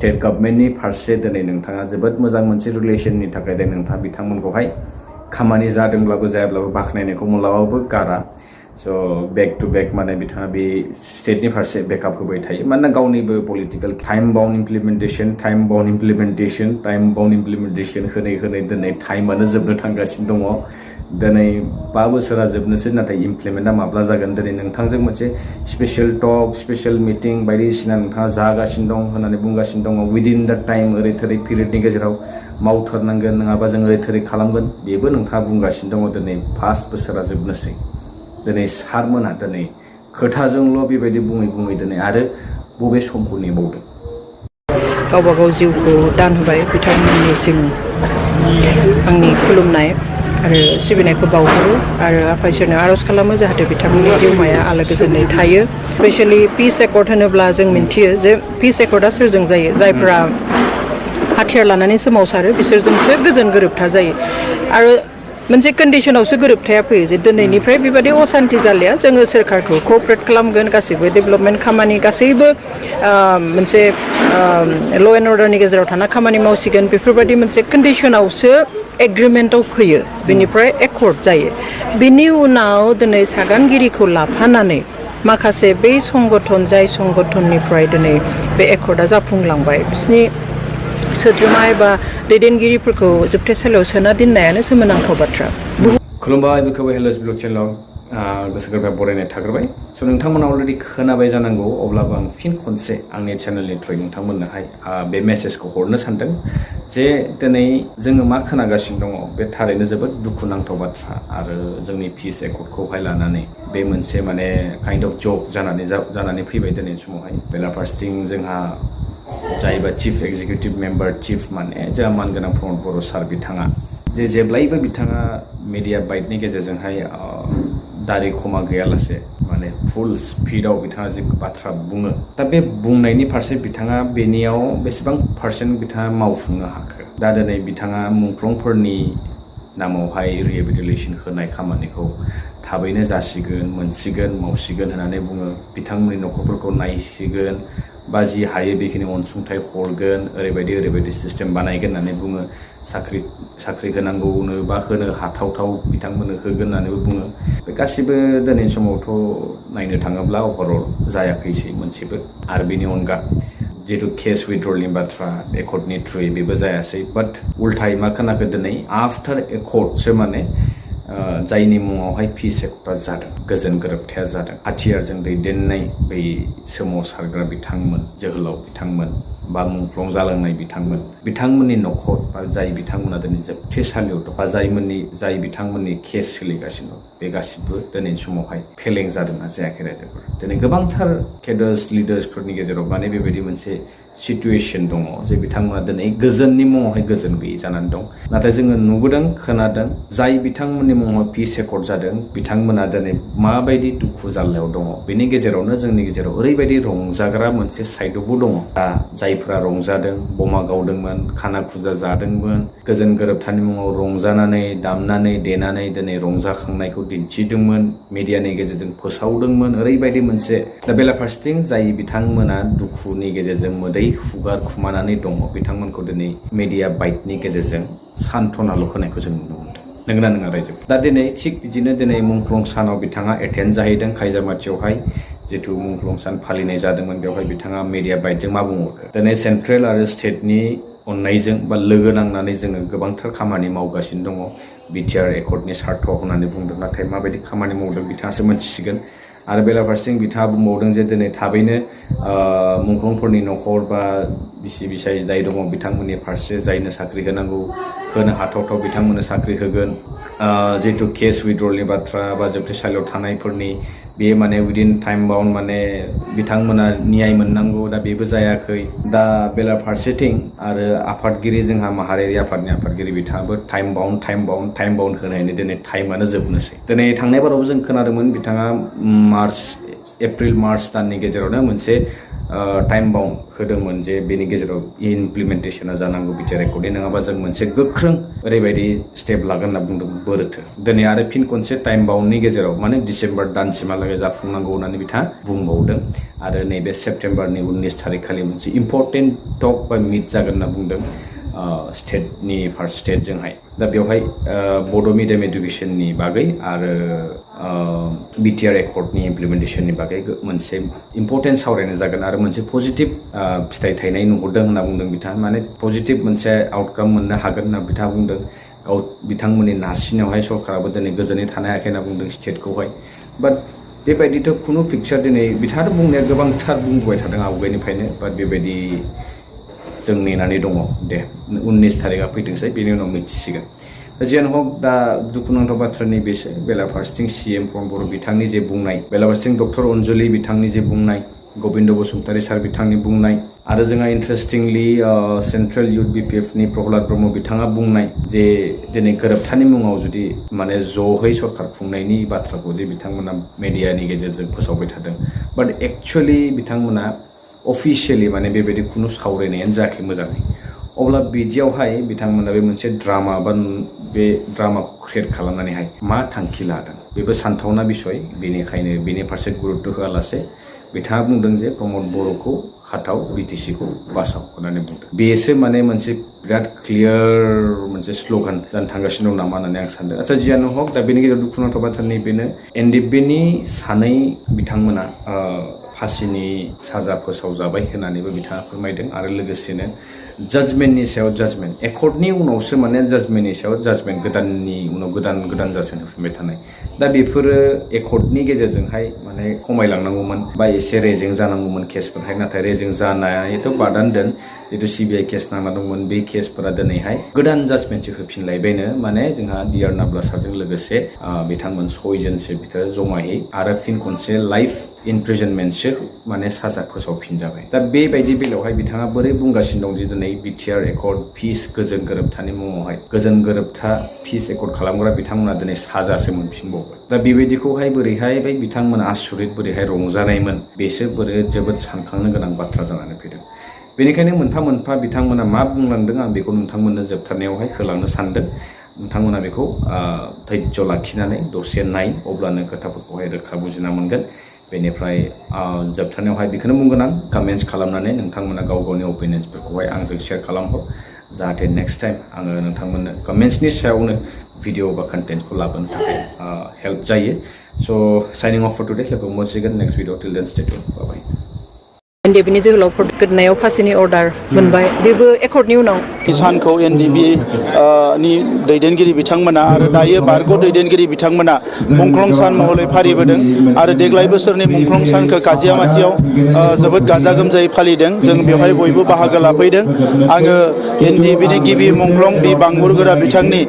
State गभर्नमेन्टनि फारसे दिनै नोंथाङा जोबोद मोजां मोनसे रिलेसननि थाखाय दिनै नोंथाङा बिथांमोनखौहाय खामानि जादोंब्लाबो जायाब्लाबो बाख्नायनायखौ मालाबाबो गारा स' बेक टु बेक माने बिथाङा बे स्टेटनि फारसे बेकआप होबाय थायो मानोना गावनिबो पलिटिकेल टाइम बाउन्ड इमप्लिमेन्टेसन होनै दिनै टाइमानो जोबनो थांगासिनो दङ दिनै 5 बोसोरा जोबनोसै नाथाय इमप्लिमेन्टआ माब्ला जागोन दिनै नोंथांजों मोनसे स्पेसियेल टक स्पेसियेल मिटिं बायदिसिना नोंथाङा जागासिनो दं होननानै बुंगासिनो दङ उइदिन दा टाइम ओरै थोरै पिरियडनि गेजेराव मावथारनांगोन नङाबा जों ओरै थोरै खालामगोन बेबो नोंथाङा बुंगासिनो दङ दिनै 5 बोसोरा जोबनोसै दिनै सारमोना दिनै खोथाजोंल' बेबायदि बुङै दिनै आरो बबे समखौ नेबावदों गावबा गाव जिउखौ दान होबाय बिथांमोननिसिम आंनि खुलुमनाय आरो सिबिनायखौ बावहरो आरो आफा इसोरनो आरज खालामो जाहाथे बिथांमोननि जिउमाया आलो गोजोनै थायो स्पेशली पिस एकर्ड होनोब्ला जों मिन्थियो जे पिस एकर्डआ सोरजों जायो जायफोरा हाथियार लानानै सोमावसारो बिसोरजोंसो गोजोन गोरोबथा जायो आरो मोनसे कन्डिशनावसो गोरोबथाया फैयो जे दिनैनिफ्राय बेबायदि असान्ति जालिया जोङो सोरखारखौ क'अपारेट खालामगोन गासैबो डेभेलपमेन्ट खामानि गासैबो मोनसे ल' एन्ड अर्डारनि गेजेराव थाना खामानि मावसिगोन बेफोरबायदि मोनसे कन्डिशनावसो एग्रिमेन्टआव फैयो बेनिफ्राय एकर्ड जायो बिनि उनाव दिनै सागानगिरिखौ लाफानानै माखासे बै संगठन जाय संगठननिफ्राय दिनै बे एकर्डआ जाफुंलांबाय बिसिनि सोद्रोमा एबा दैदेनगिरिफोरखौ जोबथेसालियाव सोना दोननायानो सोमोनांथाव बाथ्रा खुलुमबाय बेखौबो हेल'स ब्लग चेनेलाव गोसो गोरबोआव बरायनाय थाग्रोबाय स' नोंथांमोना अलरेडि खोनाबाय जानांगौ अब्लाबो आं फिन खनसे आंनि चेनेलनि थ्रुयै नोंथांमोननोहाय बे मेसेजखौ हरनो सानदों जे दिनै जोङो मा खोनागासिनो दङ बे थारैनो जोबोद दुखुनांथाव बाथ्रा आरो जोंनि पिस एकर्डखौहाय लानानै बे मोनसे माने काइन्ड अफ जक जानानै फैबाय दिनैनि समावहाय बेलाफारसेथिं जोंहा जायबा चिफ एक्जिकिउटिभ मेम्बार चिफ माने जोंहा मानगोनां प्रमद बर' सार बिथाङा जेब्लायबो बिथाङा मिडिया बाइटनि गेजेरजोंहाय दारि खमा गैयालासे माने फुल स्पिडआव बिथाङा जि बाथ्रा बुङो दा बे बुंनायनि फारसे बिथाङा बेनियाव बेसेबां पार्सेन्ट बिथाङा मावफुंनो हाखो दा दिनै बिथाङा मुंख्लंफोरनि नामावहाय रिहेबिलिटेसन होनाय खामानिखौ थाबैनो जासिगोन मोनसिगोन मावसिगोन होननानै बुङो बिथांमोननि न'खरफोरखौ नायसिगोन बा जि हायो बेखिनि अनसुंथाइ हरगोन ओरैबायदि सिस्टेम बानायगोन होननानै बुङो साख्रि होनांगौनो बा होनो हाथावथाव बिथांमोननो होगोन होननानैबो बुङो बे गासिबो दिनैनि समावथ' नायनो थाङोब्ला अभारअल जायाखैसै मोनसेबो आरो बेनि अनगा जिहेतु केस उइथड्रलनि बाथ्रा एकर्डनि थ्रुयै बेबो जायासै बाट उल्थायै मा खोनाखो दिनै आफ्टार एकर्डसो माने जायनि मुङावहाय पिस एकर्डआ जादों गोजोन गोरोबथाया जादों हाथियारजों दैदेननाय बै सोमावसारग्रा बिथांमोन जोहोलाव बिथांमोन बा मुंख्लं जालांनाय बिथांमोननि न'खर बा जाय बिथांमोना दिनै जोबथेसालियाव दं बा जाय बिथांमोननि केस सोलिगासिनो दं बे गासिबो दिनैनि समावहाय फेलें जादोंना जायाखै रायजोफोर दिनै गोबांथार केडार्स लिडार्सफोरनि गेजेराव माने बेबायदि मोनसे सिटुवेसन दङ जे बिथांमोना दिनै गोजोननि मुङावहाय गोजोन गैयै जानानै दं नाथाय जोङो नुबोदों खोनादों जाय बिथांमोननि मुङाव पिस एकर्ड जादों बिथांमोना दिनै माबायदि दुखु जाल्लायाव दङ बेनि गेजेरावनो जोंनि गेजेराव ओरैबायदि रंजाग्रा मोनसे साइडआवबो दङ दा जायफोरा रंजादों बमा गावदोंमोन खाना खुजा जादोंमोन गोजोन गोरोबथानि मुङाव रंजानानै दामनानै देनानै दिनै रंजाखांनायखौ दिन्थिदोंमोन मिडियानि गेजेरजों फोसावदोंमोन ओरैबायदि मोनसे दा बेलाफारसेथिं जाय बिथांमोना दुखुनि गेजेरजों मोदै हुगार खुमानानै दङ बिथांमोनखौ दिनै मिडिया बाइटनि गेजेरजों सान्थनाल' होनायखौ जों नुनो मोनदों नंगौना नङा रायजो दा दिनै थिग बिदिनो दिनै मुंख्लं सानाव बिथाङा एटेन्ड जाहैदों खायजामाथियावहाय जिथु मुंख्लं सान फालिनाय जादोंमोन बेवहाय बिथाङा मिडिया बाइटजों मा बुंहरखो दिनै सेन्ट्रेल आरो स्टेटनि अननायजों बा लोगो नांनानै जोङो गोबांथार खामानि मावगासिनो दङ बिटिआर एकर्डनि सार्थ होननानै बुंदों नाथाय माबायदि खामानि मावदों बिथाङासो मोनथिसिगोन आरो बेलाफारसेथिं बिथाङा बुंबावदों जे दिनै थाबैनो मुंख्लंफोरनि न'खर बा बिसि बिसाय जाय दङ बिथांमोननि फारसे जायनो साख्रि होनांगौ होनो हाथावथाव बिथांमोननो साख्रि होगोन जिहेतु केस उइथड्रलनि बाथ्रा बा जोबथेसालियाव थानायफोरनि बे माने उइदिन टाइम बाउन्ड माने बिथांमोना न्याय मोननांगौ दा बेबो जायाखै दा बेलाफारसेथिं आरो आफादगिरि जोंहा माहारियारि आफादनि आफादगिरि बिथाङाबो टाइम बाउन्ड होनायनि दिनै टाइमानो जोबनोसै दिनै थांनाय बाराव जों खोनादोंमोन बिथाङा एप्रिल मार्च दाननि गेजेरावनो मोनसे टाइम बाउन्ड होदोंमोन जे बेनि गेजेराव इमप्लिमेन्टेसना जानांगौ बिटिआर एकर्डनि नङाबा जों मोनसे गोख्रों ओरैबायदि स्टेप लागोन होनना बुंदों बोरोथो दिनै आरो फिन खनसे टाइम बाउन्डनि गेजेराव माने डिसेम्बर दानसिमहालागै जाफुंनांगौ होननानै बिथाङा बुंबावदों आरो नैबे सेप्तेम्बरनि 19 थारिख खालि मोनसे इम्परटेन्ट टक बा मिट जागोन होनना बुंदों स्टेटनि फार्स्ट स्टेटजोंहाय दा बेवहाय बड' मिडियाम एडुकेसननि बागै आरो बिटिआर एकर्डनि इमप्लिमेन्टेसननि बागै मोनसे इम्परटेन्ट सावरायनाय जागोन आरो मोनसे पजिटिभ फिथाइ थायनाय नुहुरदों होनना बुंदों बिथाङा माने पजिटिभ मोनसे आउटकाम मोननो हागोन होनना बिथाङा बुंदों बिथांमोननि नारसिनायावहाय सरकाराबो दिनै गोजोनै थानो हायाखै होनना बुंदों स्टेटखौहाय बाट बेबायदिथ' खुनु पिक्सार दिनै बिथाङा बुंनाया गोबांथार बुंबोबाय थादों आवगायनिफ्रायनो बाट बेबायदि जों नेनानै दङ दे 19 थारिखआ फैथोंसै बेनि उनाव मिथिसिगोन जियानो हक दा दुखुनांथाव बाथ्रानि बेसो बेलाफारसेथिं CM बर' बिथांनि जे बुंनाय बेलाफारसेथिं डक्टर अनजलि बिथांनि जे बुंनाय गबिन्द बसुमतारी सार बिथांनि बुंनाय आरो जोंहा इन्टारेस्टिंलि सेन्ट्रेल इउथ BPFनि प्रहलाद ब्रह्म बिथाङा बुंनाय जे दिनै गोरोबथानि मुङाव जुदि माने ज'है सरकार खुंनायनि बाथ्राखौ जे बिथांमोना मेडियानि गेजेरजों फोसावबाय थादों बाट एक्चुवेलि बिथांमोना अफिसियेलि माने बेबायदि खुनु सावरायनायानो जायाखै मोजाङै अब्ला बिदियावहाय बिथांमोना बे मोनसे ड्रामा बा बे ड्रामाखौ क्रिएट खालामनानैहाय मा थांखि लादों बेबो सानथावना बिसय बेनिखायनो बेनि फारसे गुरुत्व होआलासे बिथाङा बुंदों जे प्रमद बर'खौ हाथाव BTCखौ बासाव होननानै बुंदों बेसो माने मोनसे बिराद क्लियार मोनसे स्ल'गान जानो थांगासिनो दं नामा होननानै आं सानदों आच्ছা जियानो हक दा बेनि गेजेराव दुखुनांथाव बाथ्रानि बेनो NDBनि सानै बिथांमोना फासिनि साजा फोसावजाबाय होननानैबो बिथाङा फोरमायदों आरो लोगोसेनो जाजमेन्टनि सायाव जाजमेन्ट एकर्डनि उनावसो माने जाजमेन्टनि सायाव जाजमेन्ट गोदाननि उनाव गोदान जाजमेन्ट होफिनबाय थानाय दा बेफोरो एकर्डनि गेजेरजोंहाय माने खमायलांनांगौमोन बा एसे रेजें जानांगौमोन केसफोरहाय नाथाय रेजें जानायाथ' बादान दोन जितु CBI केस नांना दंमोन बे केसफोरा दिनैहाय गोदान जाजमेन्टसो होफिनलायबायनो माने जोंहा डिआर नाब्ला सारजों लोगोसे बिथांमोन 6 जनसो बिथोर जमायै आरो फिन खनसे लाइफ इनप्रिजनमेन्टसो माने साजा फोसावफिनजाबाय दा बेबायदि बेलायावहाय बिथाङा बोरै बुंगासिनो दं जे दिनै बिटिआर एकर्ड पिस गोजोन गोरोबथानि मुङावहाय गोजोन गोरोबथा पिस एकर्ड खालामग्रा बिथांमोना दिनै साजासो मोनफिनबावबाय दा बेबायदिखौहाय बोरैहाय बै बिथांमोना आसुरित बोरैहाय रंजानायमोन बेसो जोबोद सानखांनो गोनां बाथ्रा जानानै फैदों बेनिखायनो मोनफा मोनफा बिथांमोना मा बुंलांदों आं बेखौ नोंथांमोननो जोबथारनायावहाय होलांनो सानदों नोंथांमोना बेखौ धैर्य लाखिनानै दसे नाय अब्लानो खोथाफोरखौहाय रोखा बुजिना मोनगोन बेनिफ्राय जोबथारनायावहाय बेखौनो बुंगोन आं कमेन्ट्स खालामनानै नोंथांमोना गाव गावनि अपिनियन्सफोरखौहाय आंजों शेयार खालामहर जाहाथे नेक्स्ट टाइम आङो नोंथांमोननो कमेन्ट्सनि सायावनो भिडिअ बा कन्टेन्टखौ लाबोनो थाखाय हेल्प जायो स' साइनिं अफ फर टुडे लोगो मोनसिगोन नेक्स्ट भिडिअ टिल देन स्टे ट्युन बाय NDBनि जोहोलावफोर गोदोनायाव फासिनि अर्डार मोनबाय बेबो एकर्डनि उनाव सानखौ NDB नि दैदेनगिरि बिथांमोना आरो दायो बारग' दैदेनगिरि बिथांमोना मुंख्लं सान महरै फालिबोदों आरो देग्लाय बोसोरनि मुंख्लं सानखौ काजियामाथियाव जोबोद गाजा गोमजायै फालिदों जों बेवहाय बयबो बाहागो लाफैदों आङो NDBनि गिबि मुंख्लं बि बांबुरगोरा बिथांनि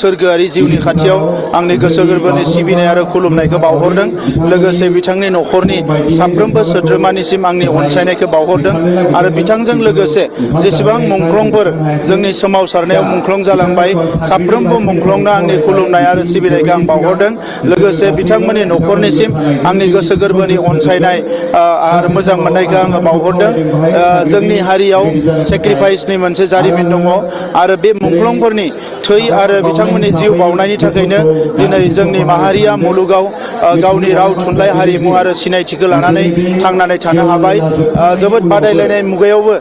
सोरगोआरि जिउनि खाथियाव आंनि गोसो गोरबोनि सिबिनाय आरो खुलुमनायखौ बावहरदों लोगोसे बिथांनि न'खरनि साफ्रोमबो सोद्रोमानिसिम आंनि अनसायनायखौ बावहरदों आरो बिथांजों लोगोसे जेसेबां मुंख्लंफोर जोंनि सोमावसारनायाव मुंख्लं जालांबाय साफ्रोमबो मुंख्लंनो आंनि खुलुमनाय आरो सिबिनायखौ आं बावहरदों लोगोसे बिथांमोननि न'खरनिसिम आंनि गोसो गोरबोनि अनसायनाय आरो मोजां मोननायखौ आङो बावहरदों जोंनि हारियाव सेक्रिफाइसनि मोनसे जारिमिन दङ आरो बे मुंख्लंफोरनि थै आरो बिथांमोननि जिउ बावनायनि थाखायनो दिनै जोंनि माहारिया मुलुगाव गावनि राव थुनलाइ हारिमु आरो सिनायथिखौ लानानै थांनानै थानो हाबाय जोबोद बादायलायनाय मुगायावबो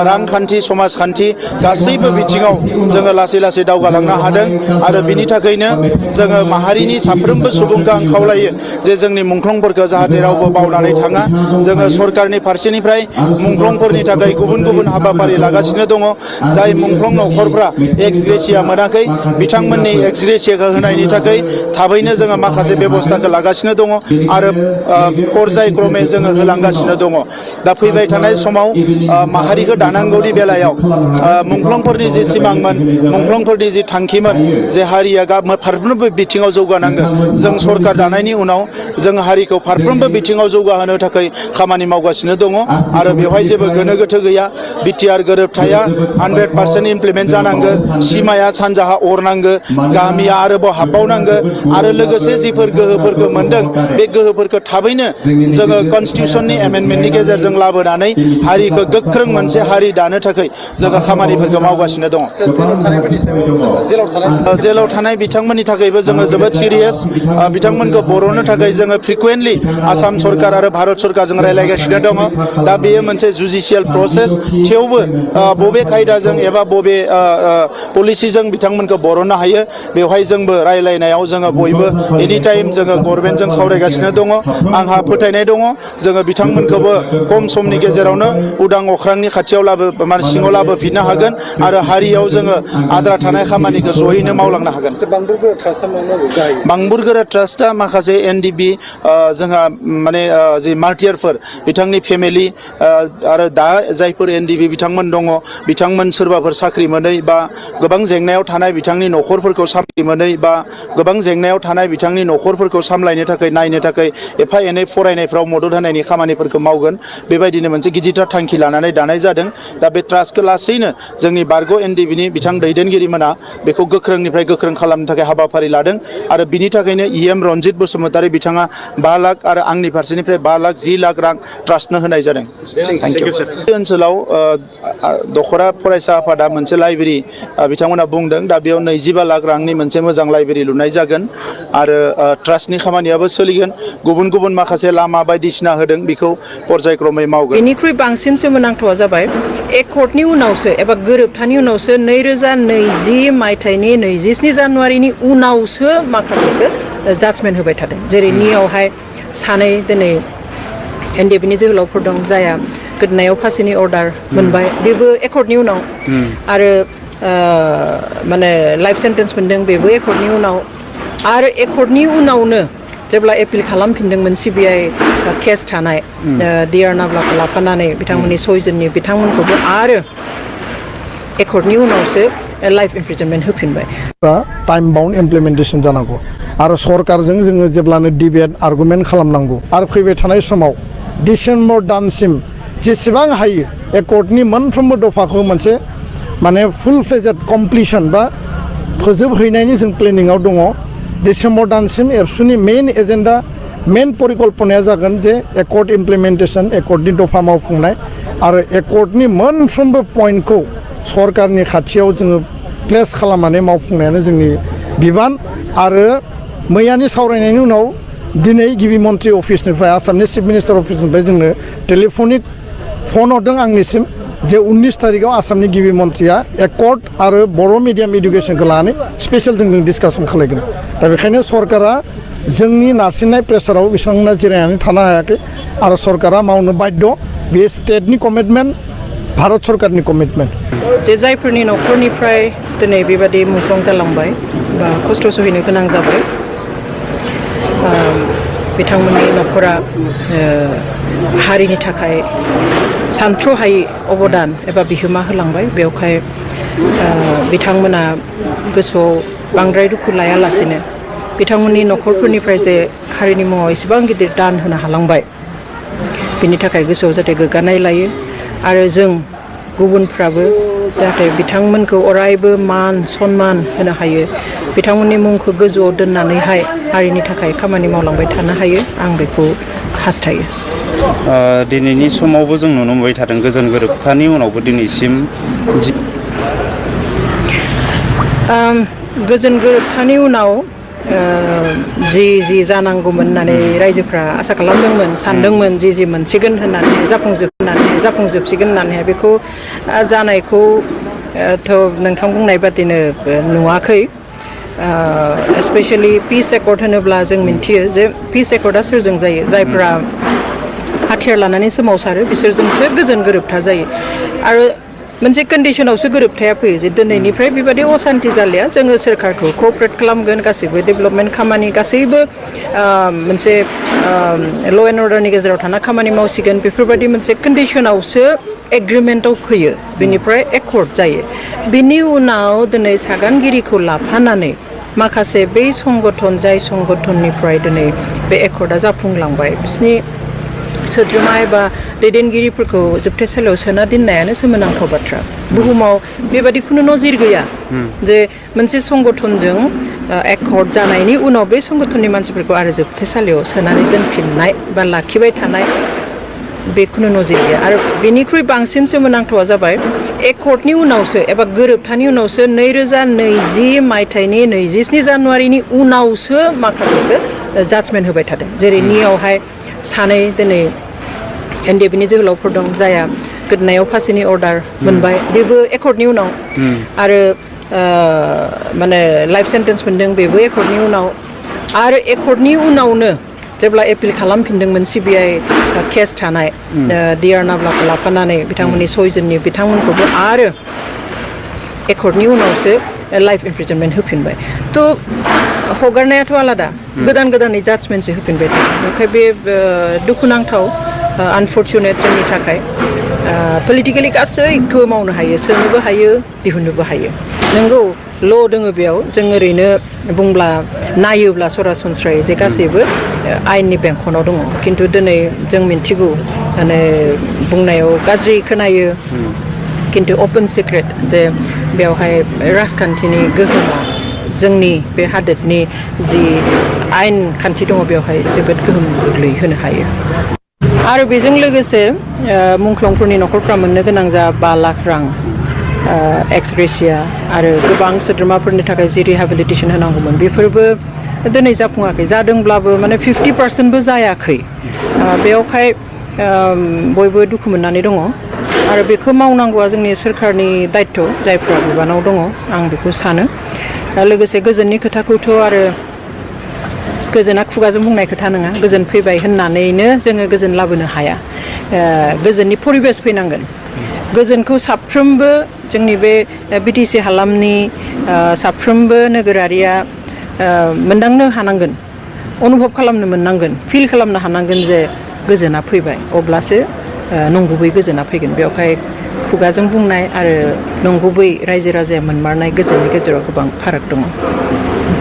रांखान्थि समाजखान्थि गासैबो बिथिङाव जोङो लासै लासै दावगालांनो हादों आरो बिनि थाखायनो जोङो माहारिनि साफ्रोमबो सुबुंखौ आं खावलायो जे जोंनि मुंख्लंफोरखौ जाहाथे रावबो बावनानै थाङा जोङो सरकारनि फारसेनिफ्राय मुंख्लंफोरनि थाखाय गुबुन गुबुन हाबाफारि लागासिनो दङ जाय मुंख्लं न'खरफ्रा एक्स ग्रेसिया मोनाखै बिथांमोननि एक्स ग्रेसियाखौ होनायनि थाखाय थाबैनो जोङो माखासे बेबस्थाखौ लागासिनो दङ आरो पर्यायक्रमे जोङो होलांगासिनो दङ दा फैबाय थानाय समाव माहारिखौ दानांगौनि बेलायाव मुंख्लंफोरनि जि सिमांमोन मुंख्लंफोरनि जि थांखिमोन जे हारिया फारफ्रोमबो बिथिङाव जौगानांगोन जों सरकार दानायनि उनाव जों हारिखौ फारफ्रोमबो बिथिङाव जौगाहोनो थाखाय खामानि मावगासिनो दङ आरो बेवहाय जेबो गोनो गोथो गैया बिटिआर गोरोबथाया 100% इमप्लिमेन्ट जानांगो सिमाया सानजाहा अरनांगो गामिया आरोबाव हाबबावनांगो आरो लोगोसे जिफोर गोहोफोरखौ मोनदों बे गोहोफोरखौ थाबैनो जोङो कनस्टिटिउसननि एमेन्डमेन्टनि गेजेरजों जों लाबोनानै हारिखौ गोख्रों मोनसे हारि दानो थाखाय जोङो खामानिफोरखौ मावगासिनो दङ। जेलाव थानाय बिथांमोननि थाखायबो जोङो जोबोद सिरियास बिथांमोनखौ बर'नो थाखाय जोङो फ्रिकुवेन्टलि आसाम सरकार आरो भारत सरकारजों रायलायगासिनो दङ। दा बेयो मोनसे जुडिशियेल प्रसेस थेवबो बबे कायदाजों एबा बबे पलिसिजों बिथांमोनखौ बर'नो हायो बेवहाय जोंबो रायलायनायाव जोङो बयबो एनि टाइम जोङो गभर्नमेन्टजों सावरायगासिनो दङ। आंहा फोथायनाय दङ जोङो बिथांमोनखौबो खम समनि गेजेरावनो उदां अख्रांनि खाथियाव सिङाव लाबोफिननो हागोन आरो हारियाव जोङो आद्रा थानाय खामानिखौ जयैनो मावलांनो हागोन। बांबुरगोरा ट्रास्टआ माखासे NDB जोंहा माने जि मार्टियारफोर बिथांनि फेमिलि आरो दा जायफोर NDB बिथांमोन दङ बिथांमोन सोरबाफोर साख्रि मोनै बा गोबां जेंनायाव थानाय बिथांनि न'खरफोरखौ साख्रि मोनै बा गोबां जेंनायाव थानाय बिथांनि न'खरफोरखौ सामलायनो थाखाय नायनो थाखाय एफा एनै फरायनायफ्राव मदद होनायनि खामानिफोरखौ मावगोन बेबायदिनो मोनसे गिदिरथार थांखि लानानै दानाय जादों। दा बे ट्रास्टखौ लासैनो जोंनि बारग' NDBनि बिथां दैदेनगिरिमोना बेखौ गोख्रोंनिफ्राय गोख्रों खालामनो थाखाय हाबाफारि लादों आरो बिनि थाखायनो EM रनजित बसुमतारी बिथाङा 5 लाख आरो आंनि फारसेनिफ्राय 5 लाख 10 लाख रां ट्रास्टनो होनाय जादों। बे ओनसोलाव दखरा फरायसा आफादा मोनसे लाइब्रेरि बिथांमोना बुंदों दा बेयाव 25 लाख रांनि मोनसे मोजां लाइब्रेरि लुनाय जागोन आरो ट्रास्टनि खामानियाबो सोलिगोन। गुबुन गुबुन माखासे लामा बायदिसिना होदों बेखौ पर्यायक्रमै मावगोन। बेनिख्रुइ बांसिन सोमोनांथावा जाबाय एकर्डनि उनावसो एबा गोरोबथानि उनावसो 2020 मायथाइनि 27 जानुवारिनि उनावसो माखासेखौ जाजमेन्ट होबाय थादों। जेरै नियावहाय सानै दिनै NDBनि जोहोलावफोर दं जाया गोदोनायाव फासिनि अर्डार मोनबाय बेबो एकर्डनि उनाव आरो माने लाइफ सेन्टेन्स मोनदों बेबो एकर्डनि उनाव आरो एकर्डनि उनावनो जेब्ला एपिल खालामफिनदोंमोन CBI केस थानाय डिआर नाब्लाखौ लाफानानै बिथांमोननि 6 जननि बिथांमोनखौबो आरो एकर्डनि उनावसो लाइफ इमप्रिजनमेन्ट होफिनबाय। टाइम बाउन्ड इमप्लिमेन्टेसन जानांगौ आरो सरकारजों जोङो जेब्लानो डिबेट आर्गुमेन्ट खालामनांगौ आरो फैबाय थानाय समाव डिसेम्बर दानसिम जेसेबां हायो एकर्डनि मोनफ्रोमबो दफाखौ मोनसे माने फुल फ्लेजेड कमप्लिसन बा फोजोबहैनायनि जों प्लेनिङाव दङ। डिसेम्बर दानसिम एबसुनि मेइन एजेन्डा मेइन परिकल्पनाया जागोन जे एकर्ड इमप्लिमेन्टेसन एकर्डनि दफा मावफुंनाय आरो एकर्डनि मोनफ्रोमबो पइन्टखौ सरकारनि खाथियाव जोङो प्लेस खालामनानै मावफुंनायानो जोंनि बिबान आरो मैयानि सावरायनायनि उनाव दिनै गिबि मन्त्रि अफिसनिफ्राय आसामनि चिफ मिनिस्टार अफिसनिफ्राय जोंनो टेलिफनिक फन हरदों आंनिसिम जे 19 तारिखआव आसामनि गिबि मन्त्रिया एकर्ड आरो बर' मिडियाम इडुकेसनखौ लानानै स्पेशल जों डिसकासन खालामगोन। दा बेखायनो सरकारा जोंनि नारसिननाय प्रेसाराव बिथांमोना जिरायनानै थानो हायाखै आरो सरकारा मावनो बाध्य बे स्टेटनि कमिटमेन्ट भारत सरकारनि कमिटमेन्ट। जे जायफोरनि न'खरनिफ्राय दिनै बेबादि मुंख्लं जालांबाय बा खस्थ' सहायनो गोनां जाबाय बिथांमोननि न'खरा हारिनि थाखाय सानथ्र'हायै अबदान एबा बिहोमा होलांबाय बेवहाय बिथांमोना गोसोआव बांद्राय दुखु लायालासेनो बिथांमोननि न'खरफोरनिफ्राय जे हारिनि मुङाव एसेबां गिदिर दान होनो हालांबाय बिनि थाखाय गोसोआव जाहाथे गोग्गानाय लायो आरो जों गुबुनफ्राबो जाहाथे बिथांमोनखौ अरायबो मान सन्मान होनो हायो बिथांमोननि मुंखौ गोजौआव दोननानैहाय हारिनि थाखाय खामानि मावलांबाय थानो हायो आं बेखौ हास्थायो। दिनैनि समावबो जों नुनो मोनबाय थादों गोजोन गोरोबथानि उनावबो दिनैसिम गोजोन गोरोबथानि उनाव जि जानांगौमोन होननानै रायजोफ्रा आसा खालामदोंमोन सानदोंमोन जि मोनसिगोन होननानै जाफुंजोबसिगोन होननानै बेखौ जानायखौ थ' नोंथां बुंनाय बादिनो नुवाखै। स्पेशली पिस एकर्ड होनोब्ला जों मिन्थियो जे पिस एकर्डआ सोरजों जायो जायफ्रा हाथियार लानानै सोमावसारो बिसोरजोंसो गोजोन गोरोबथा जायो आरो मोनसे कन्डिशनावसो गोरोबथाया फैयो जे दिनैनिफ्राय बेबादि असान्ति जालिया जोङो सोरखारखौ कअपारेट खालामगोन गासैबो डेभेलपमेन्ट खामानि गासैबो मोनसे ल' एन्ड अर्डारनि गेजेराव थाना खामानि मावसिगोन बेफोरबायदि मोनसे कन्डिशनावसो एग्रिमेन्टआव फैयो बेनिफ्राय एकर्ड जायो बिनि उनाव दिनै सागानगिरिखौ लाफानानै माखासे बै संगठन जाय संगठननिफ्राय दिनै बे एकर्डआ जाफुंलांबाय बिसिनि सोद्रोमा एबा दैदेनगिरिफोरखौ जोबथेसालियाव सोना दोननायानो सोमोनांथाव बाथ्रा बुहुमाव बेबादि खुनु नजिर गैया जे मोनसे संगठनजों एकर्ड जानायनि उनाव बे संगठननि मानसिफोरखौ आरो जोबथेसालियाव सोनानै दोनफिननाय बा लाखिबाय थानाय बेखौनो नोजोर गैया आरो बेनिख्रुइ बांसिन सोमोनांथावा जाबाय एकर्डनि उनावसो एबा गोरोबथानि उनावसो 2020 मायथाइनि 27 जानुवारिनि उनावसो माखासेखौ जाजमेन्ट होबाय थादों जेरै नियावहाय सानै दिनै एनडिएफबिनि जोहोलावफोर दं जाया गोदोनायाव फासिनि अर्डार मोनबाय बेबो एकर्डनि उनाव आरो माने लाइफ सेन्टेन्स मोनदों बेबो एकर्डनि उनाव आरो एकर्डनि उनावनो जेब्ला एपिल खालामफिनदोंमोन सिबिआइ केस थानाय डिआर नाब्लाखौ लाफानानै बिथांमोननि 6 जननि बिथांमोनखौबो आरो एकर्डनि उनावसो लाइफ इमप्रिजनमेन्ट होफिनबाय थ' हगारनायाथ' आलादा गोदानै जाजमेन्टसो होफिनबाय ओंखाय बे दुखुनांथाव आनफर्चुनेट जोंनि थाखाय पलिटिकेलि गासैखौबो मावनो हायो सोनोबो हायो दिहुननोबो हायो नंगौ ल' दोङो बेयाव जों ओरैनो बुंब्ला नायोब्ला सरासनस्रायै जे गासैबो आयेननि बेंखनाव दङ खिन्थु दिनै जों मिन्थिगौ माने बुंनायाव गाज्रि खोनायो खिन्थु अपेन सिक्रेट जे बेवहाय राजखान्थिनि गोहोमा जोंनि बे हादोरनि जि आयेन खान्थि दङ बेवहाय जोबोद गोहोम गोग्लैहोनो हायो आरो बेजों लोगोसे मुंख्लंफोरनि न'खरफ्रा मोननो गोनां जा 5 लाख रां एक्सग्रेसिया आरो गोबां सोद्रोमाफोरनि थाखाय जि रिहेबिलिटेसन होनांगौमोन बेफोरबो दिनै जाफुङाखै जादोंब्लाबो माने 50%बो जायाखै बेयावहाय बयबो दुखु मोननानै दङ आरो बेखौ मावनांगौआ जोंनि सोरखारनि दायित्व जायफ्रा बिबानाव दङ आं बेखौ सानो लोगोसे गोजोननि खोथाखौथ' आरो गोजोना खुगाजों बुंनाय खोथा नङा गोजोन फैबाय होननानैनो जोङो गोजोन लाबोनो हाया गोजोननि परिबेस फैनांगोन गोजोनखौ साफ्रोमबो जोंनि बे बिटिसि हालामनि साफ्रोमबो नोगोरारिया मोनदांनो हानांगोन अनुभब खालामनो मोननांगोन फिल खालामनो हानांगोन जे गोजोना फैबाय अब्लासो नंगुबै गोजोना फैगोन बेवहाय खुगाजों बुंनाय आरो नंगुबै रायजो राजाया मोनमारनाय गोजोननि गेजेराव गोबां फाराग दङ